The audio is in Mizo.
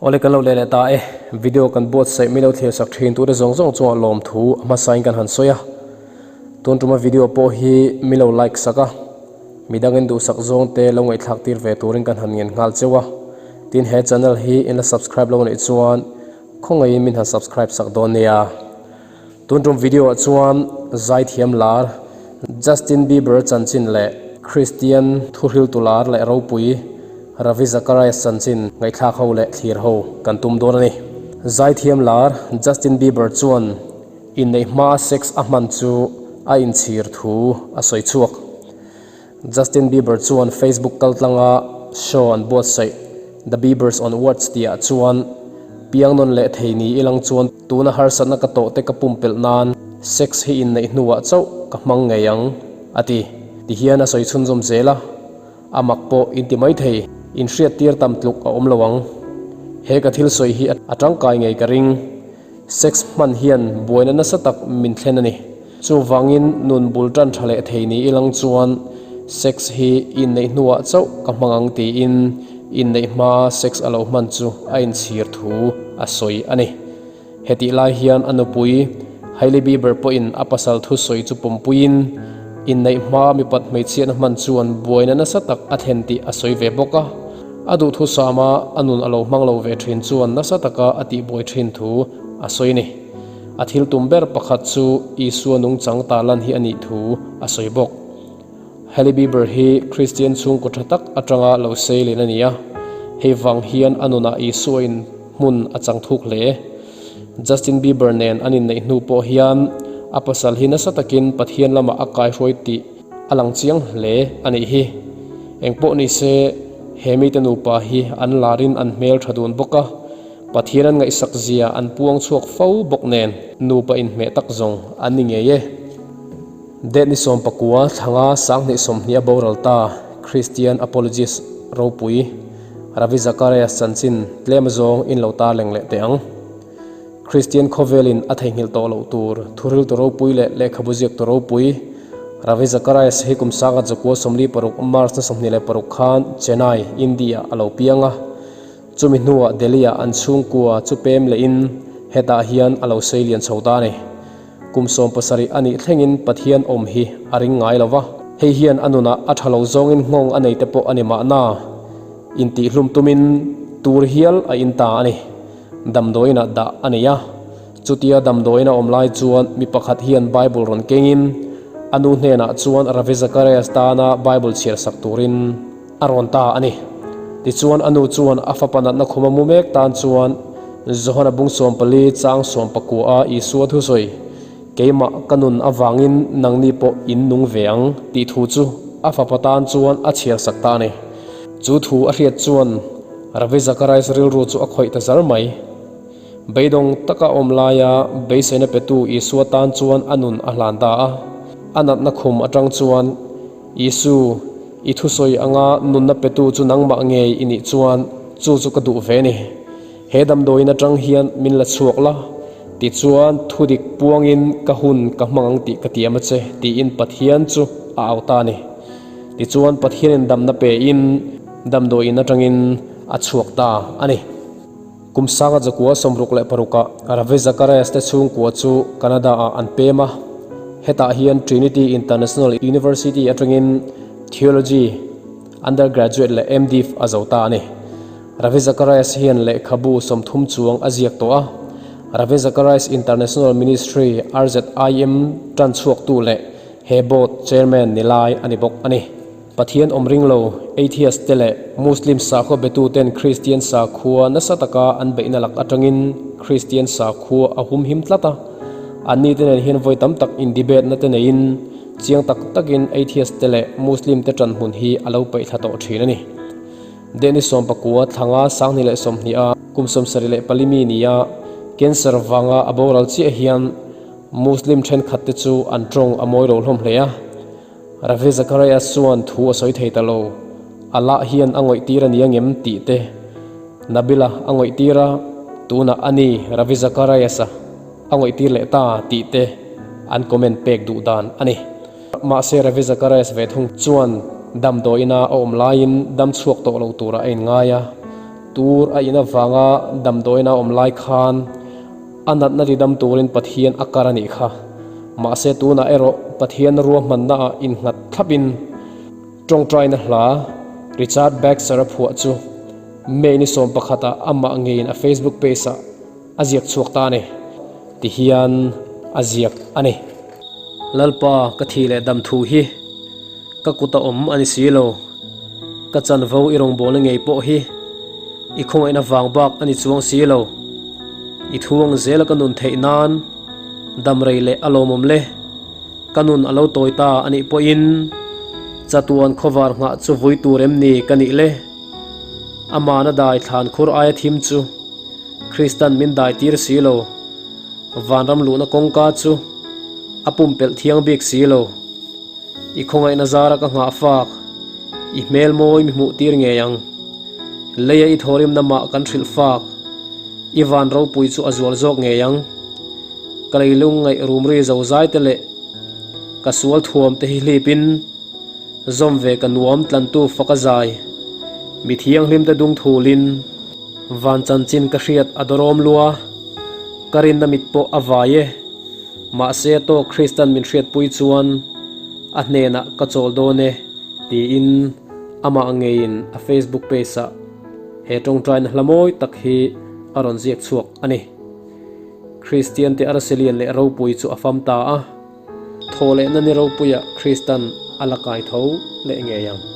Awle kan lo leh leh ta e, video kan buatsaih mi lo thlir sak thin tute zawng zawng chungah lawmthu a hmasain kan han sawi a. Tun tuma video pawh hi mi lo like sak a, midangin duhsak zawngte lo ngaihthlak tir ve turin kan han ngen nghal cheu a. Tin he channel hi in la subscribe lo neih chuan khawngaihin min han subscribe sak dawn nia. Tun tum video ah chuan zaithiam lar Justin Bieber chanchin leh Kristian thuhriltu lar leh ropui Ravi Zacharias chanchin ngaihthlak ho leh thlir ho kan tum dawn a ni. Zaithiam lar Justin Bieber chuan inneih hmaa sex a hman chu a inchhir thu a sawi chhuak. Justin Bieber chuan Facebook kaltlanga show an buatsaih The Biebers on Words tihah chuan piang nawn leh thei ni ilang chuan tuna harsatna ka tawh te ka pumpelh nan sex hi inneih hnuah chauh ka hmang ngei ang, a ti. Tihian a sawi chhunzawm zel a, a mak pawh inti mai thei, inhriattir tam tluk a awm lo ang. He ka thil sawi hi a tangkai ngei ka ring. Sex hman hian buaina nasa tak min thlen a ni. Chuvangin nun bul tan tha leh thei ni ilang chuan sex hi inneih hnuah chauh ka hmang ang tiin inneih hmaa sex a lo hman chu a inchhir thu a sawi a ni. Hetih lai hian a nupui Hailey Bieber pawhin a pasal thusawi chu pawmpuiin inneih hmaa mipat hmeichhiatna hman chuan buaina nasa tak a thlen tih a sawi ve bawk a. A duhthusama a nun a lo hmang lo ve thin chuan nasa taka a tihbuai thin thu a sawi a ni. A thil tum ber pakhat chu Isua nungchang tarlan hi a nih thu a sawi bawk. Hailey Bieber hi Kristian chhungkaw tha tak atanga lo sei len a ni a, hei vang hian a nunah Isua in hmun a chang thuk hle. Justin Bieber nen an inneih hnu pawh hian a pasal hi nasa takin Pathian lamah a kaihruai tih A lang chiang hle a nih hi. Engpawh ni se, he mite nupa hi an larin an hmel tha dun bawk a, Pathian an ngaihsak zia an puang chhuak fo bawk nen nupa inhmeh tak zawng an ni ngei e. Det ni 19 thlanga 2020 a boral ta Christian Apologist ropui Ravi Zacharias chanchin tlem zawng in lo tarleng leh teh ang. Kristian khawvelin a theihnghilh tawh loh tur thuriltu ropui leh lehkhabu ziaktu ropui Ravi Zacharias hi kum sanga zakua 46 March na 26 khan Chennai, India a lo piang a. Chumi hnuah Delhi-ah an chhungkua chu pem lehin hetah hian a lo sei lian chho ta a ni. Kum 17 a nih thlengin Pathian awm hi a ring ngai lo va. Hei hian a nunah a tha lo zawngin nghawng a nei te pawh a ni mahna intihhlum tumin tur hial a in ta a ni. Damdawiinah dah a nei a. Chutia damdawiin a awm lai chuan mi pakhat hian Bible rawn kengin a nu hnenah chuan Ravi Zacharias tana Bible chhiar sak turin a rawn ta a ni. Tichuan a nu chuan a fapa natna khuma mu mek tan chuan Johana bung 14 chang 19 a Isua thusawi, Keimah ka nun avangin nangni pawh in nung ve ang tih thu chu a fapa tan chuan a chhiar sak ta a ni. Chu thu a hriat chuan Ravi Zacharias rilru chu a khawih ta zar mai. Beidawng taka awm laia beiseina petu Isua tan chuan a nun a hlan ta a. A natna khum atang chuan, Isu, i thusawi anga nunna petu chu nangmah ngei i nih chuan chu chu ka duh ve ni. He damdawiin atang hian min la chhuak la, tichuan thudik puangin ka hun ka hmang ang tih ka tiam a che, tiin Pathian chu a au ta a ni. Tichuan Pathianin damna pein damdawiin atangin a chhuak ta a ni. Kum sanga zakua 66ah Ravi Zacharias te chhungkua chu Canada-ah an pem a. Hetah hian Trinity International University atangin Theology undergraduate leh MDiv a zo ta a ni. Ravi Zacharias hian lehkhabu 30 chuang a ziak tawh a. Ravi Zacharias International Ministry, RZIM, tan chhuaktu leh he board chairman ni lai a ni bawk a ni. Pathian awm ring lo, atheist te leh Muslim sakhua betu ten Kristian sakhua nasa taka an beihna lak atangin Kristian sakhua a humhim tlat a. Anni te nen hian vawi tam tak in debate na te neiin chiang tak takin atheist te leh Muslim te tan hmun hi a lo peih thla tawh thin a ni. Dehni 19 thlanga 2020 a kum 74 mi nia cancer vanga a boral chiah hian Muslim thenkhat te chu an tawng a mawi lo hlawm hle a. Ravi Zacharias chuan thu a sawi thei ta lo. Allah hian a ngawih tir a ni angem tih te Nabila a ngawih tir a, tunah a ni Ravi Zacharias-a a ngawih tir leh ta tih te an comment pek duh dan a ni. Mahse Ravi Zacharias ve thung chuan damdawiina a awm laiin dam chhuak tawh lo turah a inngai a. Tur a in avanga damdawiin a awm lai khan a natna tidam turin Pathian a kar a nih kha. Mahse tunah erawh Pathian ruahmanna ah innghat thlapin tawngtaina hla Richard Baxter a phuah chu May ni 11 ah amah ngeiin a Facebook page ah a ziak chhuak ta a ni. Ti hian a ziak a ni. Lalpa ka thih leh dam thu hi ka kut a awm a ni si lo. Ka chanvo i rawngbawlna ngei pawh hi i khawngaihna vang bak a ni chuang si lo. I thu ang zela ka nun theih nan dam rei leh a lawmawm le. Ka nun a lo tawi ta a nih pawhin chatuan khawvar nghah chu vui tur em ni ka nih le? Amana dai thlan khur aia thim chu Kristan min dai tir si lo. Vanram luhna kawngka chu a pumpelh thiang bik si lo. I khawngaihna zara ka nghah fak, i hmel mawi mi hmuh tir ngei ang. Leia i thawrimna mah kan hrilh fak, i van ropui chu a zual zawk ngei ang. Ka leilung ngaih rumri zozai te leh ka sual thuam te hi hlipin zawm ve ka nuam tlantu fak a zai, mi thianghlim te dung thulin. Van chanchin ka hriat a dawrawm lua, ka rinna mit pawh a vai e. Mahse tawk Kristan min hriatpui chuan a hnenah ka chawl dawn e tiin amah ngeiin a Facebook page ah he tawngtaina hla mawi tak hi a rawn ziak chhuak a ni. Kristian te arsi lian leh ropui chu a fam ta a, thawhlehna ni ropuiah Kristan a la kai tho leh ngei ang.